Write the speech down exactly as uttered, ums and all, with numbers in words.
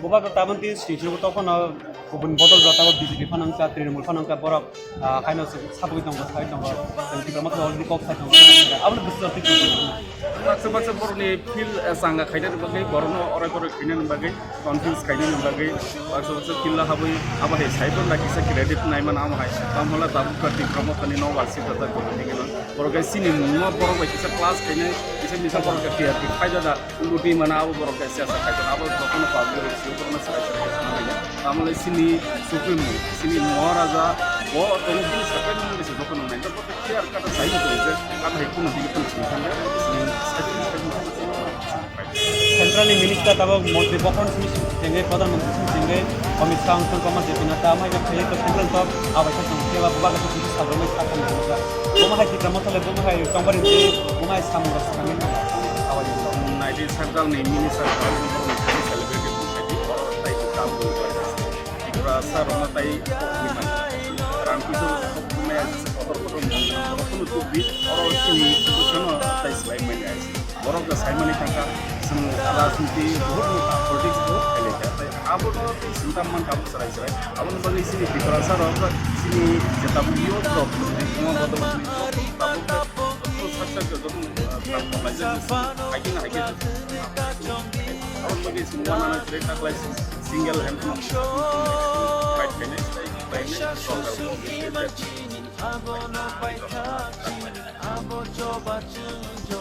Bubagra tabuk tini sini sini tokon no kubun bodol rok tabuk B J P phano wngkha, Trinamool phano wngkha, borok, ah, haino sabui tongo, sai tongo, tei Tipra Motha already kok sai tongo, abono bwswk twi tongo. Baksa baksa borokni feel, eh, changa khainani bagwi, borokno orai orai khainani bagwi, confuse khainani bagwi, baksa baksa feel habwi, abo hai sai tonda kisa creative naimano amo hai, tamo hwnle tabuk kha Tipra Mothani nobar sita ta committee gwnang. Borok hai chini mungno borok bai kisa clash khainai, kisa misa borok hai T R P khaijada. Luti mana abo borok kaisa asa kaitor abo jotono public rok sio borokno swrai swrai khe thanglainai. Tamole chini supremo, chini Maharaja, bo tongo bini second mung kaisa jotono naijak. Bo clear cut sai bo tongo je, abo hai kuno dige kuno sini thangya, chini second, second, second. Central ni minister tabuk montri bokhorok simi simi chengwi, pradhan mantri simi chengwi, Amit Shah wngkha, J P Nadda, amai khe khailai to central to abai khe tong khe ba bubagra to kisa sabrumai sakha ni wngkha. Bo ma hai Tipra Motha le, bo ma hai tongbar ni, bo ma hai samung rok sakha ni wngkha. Abai ni to. Nai di central ni minister ba bo ma hai celebrity bo hai di, oro tai ko kam bo ba. Tiprasa rok ma tai ko ni man. Ram Kishore ko ma kotor kotor mo. Kotor tu bi oro chini ko no tai slai mai nai. Borok da saimani thangkha, chwng rajniti buhut, politics buhut khailai kha. Tai abo sinta man kabo chwrai chwrai. Aboni bagwi chini Tiprasa rok, chini jeta youth rok, chini Buma Bodol ni tabuk khe sak sak joto, ah, kam khlaijak, hiking hiking. Aboni bagwi chini one hundred taklai single hand no fight khainai, fight khainai, sorkar.